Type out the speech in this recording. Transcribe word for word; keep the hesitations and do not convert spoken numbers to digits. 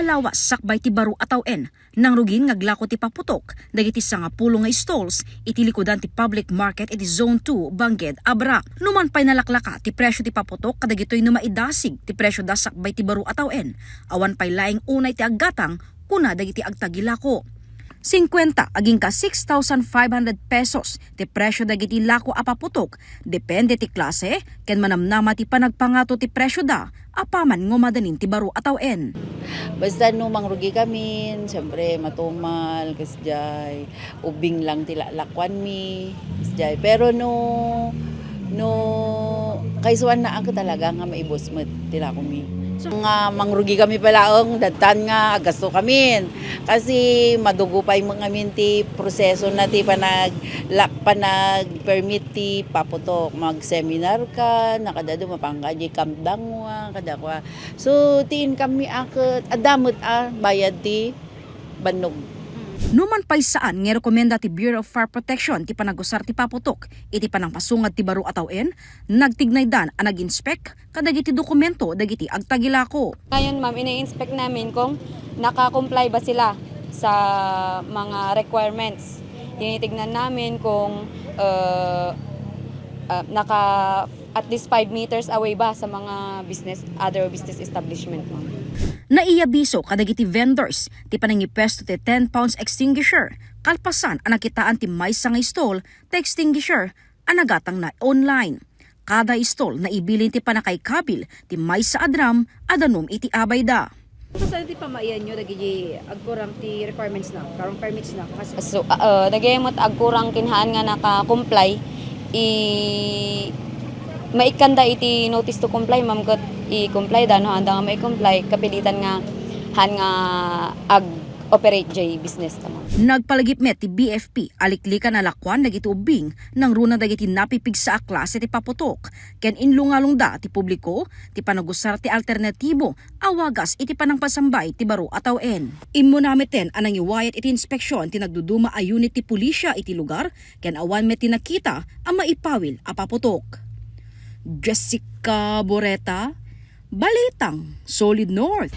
Lawas sakbay ti baro a tawen, nangrugin nga aglako ti paputok dagiti sangapulo nga stalls iti likudan ti public market iti Zone two, Bangged, Abra. Numan pay nalaklaka ti presyo ti paputok kadagitoy no maidasig ti presyoda sakbay ti baro a tawen, awan pay laeng unay ti aggatang, kuna dagiti agtagilako. Singkuenta agingga six thousand five hundred pesos ti presyo dagiti lako a paputok, depende ti klase ken manamnama ti panagpangato ti presyoda apaman nga madanin ti baro a tawen. Basta no mangrugi kami, siyempre matumal, kasjay, ubing lang ti lalakuanmi, kasjay. Pero no, no kaisuanna, ako talaga nga maibus met ti lakomi. So, nga mangrugi kami palaeng, dantan nga agasto kami. Kasi madugo pay met ngamin ti proseso na ti panag-, la-, panag-permit ti paputok. Mag-seminar ka, nakadado mapangka di kamdangwa, kadakwa. So, ti income mi a ket, adda met a bayad ti bannog. Numan pay saan nga rekomenda ti Bureau of Fire Protection ti panagusar ti paputok iti panangpasungad ti baro a tawen, nagtignaydan a nag-inspect kadagiti dokumento dagiti agtagilako. Ngayon, ma'am, ini-inspect namin kung naka-comply ba sila sa mga requirements. Tinitignan namin kung, uh, uh, naka at least five meters away ba sa mga business, other business establishment, ma'am. Naiabiso kadagiti vendors ti panangipwesto ti ten pounds extinguisher, kalpasan a nakitaan ti maysa nga stall ti extinguisher a nagatangna online. Kada stall naibilin ti pannakaikabil ti maysa a drum a danum iti abayda. Kasano ti pamaianyo dagiti agkurang ti requirements na, karong permits na? Kas- So, ah, ah, dagiti met agkurang ken haan nga naka-comply, i-, maikkanda iti notice to comply, ma'am, ket i-comply da, no, haanda nga mai-comply, kapilitan nga haan nga ag-operate jay business da, ma'am. Nagpalagip met ti B F P a liklikan a lakuan dagiti ubbing nangruna dagiti napipigsa a klase ti paputok, ken inlungalungda ti publiko ti panagusar ti alternatibo a wagas iti panangpasambay ti baro a tawen. Immuna meten a nangiwayat iti inspeksion ti nagduduma a unit ti pulisia iti lugar ken awan met ti nakita a maipawil a paputok. Jessica Boreta, Balitang Solid North.